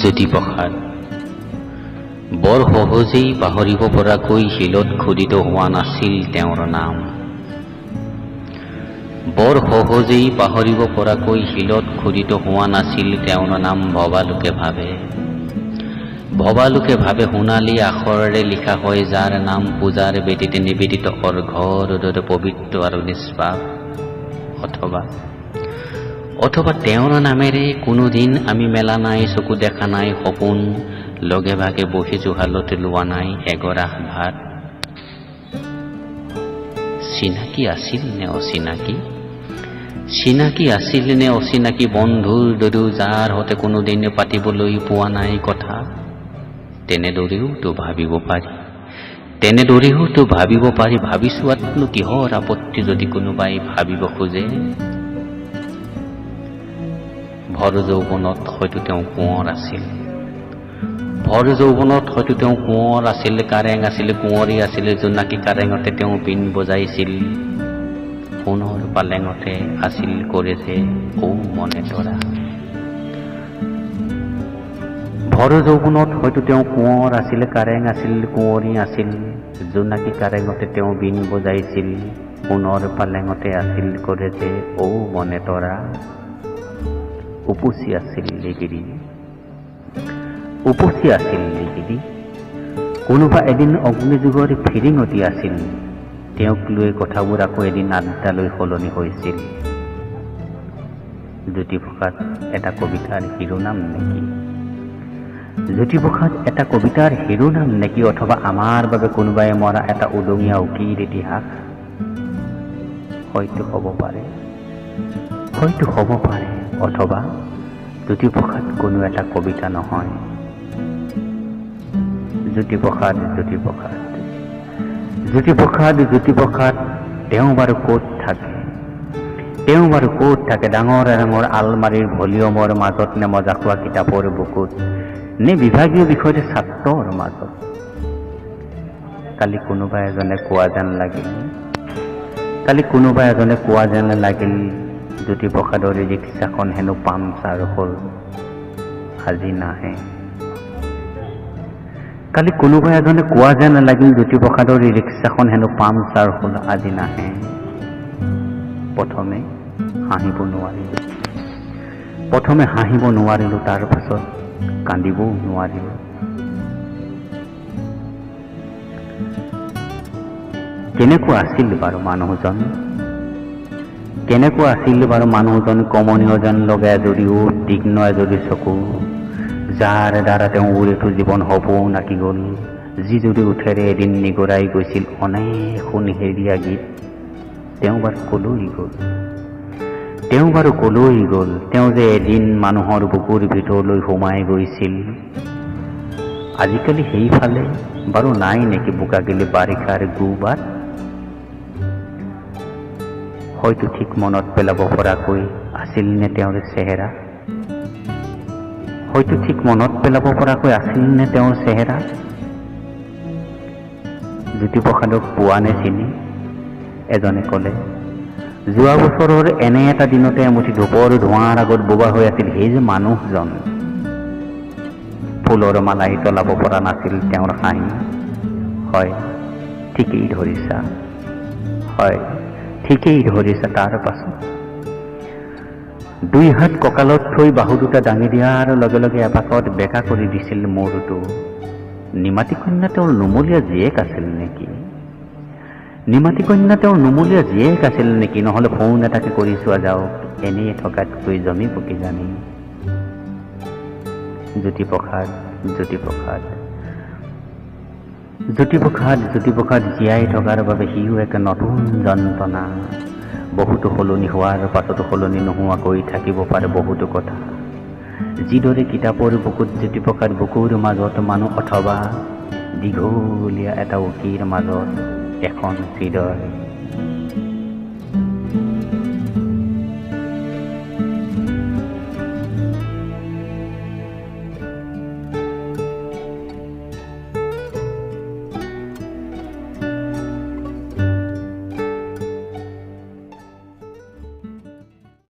জ্যোতিপ্ৰসাদ বৰ সহজেই পাহৰিব পৰাকৈ শিলত খোদিত হোৱা নাছিল তেওঁৰ নাম। বৰ সহজেই পাহৰিব পৰাকৈ শিলত খোদিত হোৱা নাছিল তেওঁৰ নাম। ভবা লোকে ভাবে, ভবা লোকে ভাবে সোণালী আখৰেৰে লিখা হয় যাৰ নাম পূজাৰ বেদীত নিবেদিত অৰ্ঘ্যৰ দৰে পবিত্ৰ আৰু নিষ্পাপ। অথবা তেওঁৰ নামেৰে কোনোদিন আমি মেলা নাই চকু, দেখা নাই সপোন, লগে ভাগে বহি জুহালত লোৱা নাই এগৰাহ ভাত। চিনাকি আছিল নে অচিনাকি, চিনাকি আছিল নে অচিনাকি বন্ধুৰ দৰেও যাৰ সতে কোনোদিন পাতিবলৈ পোৱা নাই কথা, তেনেদৰেওতো ভাবিব পাৰি, তেনেদৰেওতো ভাবিব পাৰি। ভাবি চোৱাতনো কিহৰ আপত্তি যদি কোনোবাই ভাবিব খোজে। ভৰ যৌৱনত হয়তো তেওঁ কোঁৱৰ আছিল, ভৰ যৌৱনত হয়তো তেওঁ কোঁৱৰ আছিল, কাৰেং আছিল, কুঁৱৰী আছিল, জোনাকী কাৰেঙতে তেওঁ বীণ বজাইছিল, সোণৰ পালেঙতে আছিল কৰেছে ঔ মনে তৰা। ভৰ যৌৱনত হয়তো তেওঁ কোঁৱৰ আছিল, কাৰেং আছিল, কুঁৱৰী আছিল, জোনাকী কাৰেঙতে তেওঁ বীণ বজাইছিল, সোণৰ পালেঙতে আছিল কৰেছে ঔ মনে তৰা। উপচি আছিল লিগিৰি, উপচি আছিল লিগিৰি। কোনোবা এদিন অগ্নিযুগৰ ফিৰিঙতি আছিল, তেওঁক লৈ কথাবোৰ আকৌ এদিন আড্ডালৈ সলনি হৈছিল। জ্যোতিপ্ৰসাদ এটা কবিতাৰ শিৰোনাম নেকি? জ্যোতিপ্ৰসাদ এটা কবিতাৰ শিৰোনাম নেকি? অথবা আমাৰ বাবে কোনোবাই মৰা এটা উদঙীয়া উকিৰ ইতিহাস? হয়তো হ'ব পাৰে, হয়তো হ'ব পাৰে। অথবা জ্যোতিপ্ৰসাদ কোনো এটা কবিতা নহয়। জ্যোতিপ্ৰসাদ, জ্যোতিপ্ৰসাদ, জ্যোতিপ্ৰসাদ, জ্যোতিপ্ৰসাদ তেওঁ বাৰু ক'ত থাকে? তেওঁ বাৰু ক'ত থাকে? ডাঙৰ ডাঙৰ আলমাৰীৰ ভলিউমৰ মাজত নে মজা খোৱা কিতাপৰ বুকুত, নে বিভাগীয় বিষয়তে ছাত্ৰৰ মাজত? কালি কোনোবা এজনে কোৱা যেন লাগিল, কালি কোনোবা এজনে কোৱা যেন লাগিল, জ্যোতিপ্ৰসাদৰ ৰিক্সাখন হেনো পামচাৰ হ'ল, আজি নাহে। কালি কোনোবা এজনে কোৱা যেন লাগিল, জ্যোতিপ্ৰসাদৰ ৰিক্সাখন হেনো পামচাৰ হ'ল, আজি নাহে। প্ৰথমে হাঁহিব নোৱাৰিলোঁ, প্ৰথমে হাঁহিব নোৱাৰিলোঁ, তাৰ পাছত কান্দিবও নোৱাৰিলোঁ। কেনেকুৱা আছিল বাৰু মানুহজন? কেনেকুৱা আছিল বাৰু মানুহজন? কমনীয় যেন লগা এজৰিও তীক্ষ্ণ এজৰি চকু, যাৰ দ্বাৰা তেওঁ ওৰেটো জীৱন সপোন আঁকি গ'ল, যিজৰি ওঠেৰে এদিন নিগৰাই গৈছিল অনেক সোণহেৰীয়া গীত, তেওঁ বাৰু কলৈ গ'ল? তেওঁ বাৰু কলৈ গ'ল? তেওঁ যে এদিন মানুহৰ বুকুৰ ভিতৰলৈ সোমাই গৈছিল, আজিকালি সেইফালে বাৰু নাই নেকি বোকা গেলি বাৰিষাৰ গু-বাট? হয়তো ঠিক মনত পেলাব পৰাকৈ আছিল নে তেওঁৰ চেহেৰা? হয়তো ঠিক মনত পেলাব পৰাকৈ আছিল নে তেওঁৰ চেহেৰা? জ্যোতিপ্ৰসাদক পোৱা নে চিনি? এজনে ক'লে, যোৱা বছৰৰ এনে এটা দিনতে এমুঠি ধূপৰ ধোঁৱাৰ আগত বোবা হৈ আছিল সেই যে মানুহজন। ফুলৰ মালাই জ্বলাব পৰা নাছিল তেওঁৰ হাঁহি। হয়, ঠিকেই ধৰিছা, হয় ঠিকেই ধৰিছা। তাৰ পাছত দুই হাত কঁকালত থৈ বাহু দুটা দাঙি দিয়াৰ লগে লগে এপাকত বেকা কৰি দিছিল মূৰটো। নিমাতী কন্যা তেওঁৰ নুমলীয়া জীয়েক আছিল নেকি? নিমাতী কন্যা তেওঁৰ নুমলীয়া জীয়েক আছিল নেকি? নহ'লে ফোন এটাকে কৰি চোৱা যাওক, এনেয়ে থকাতকৈ জমিব কিজানি। জ্যোতিপ্ৰসাদ, জ্যোতিপ্ৰসাদ, জ্যোতিপ্ৰসাদ, জ্যোতিপ্ৰসাদ জীয়াই থকাৰ বাবে সিও এক নতুন যন্ত্ৰণা। বহুতো সলনি হোৱাৰ পাছতো সলনি নোহোৱাকৈ থাকিব পাৰে বহুতো কথা। যিদৰে কিতাপৰ বুকুত জ্যোতিপ্ৰসাদ বুকুৰ মাজত মানুহ, অথবা দীঘলীয়া এটা উকিৰ মাজত এখন হৃদয়।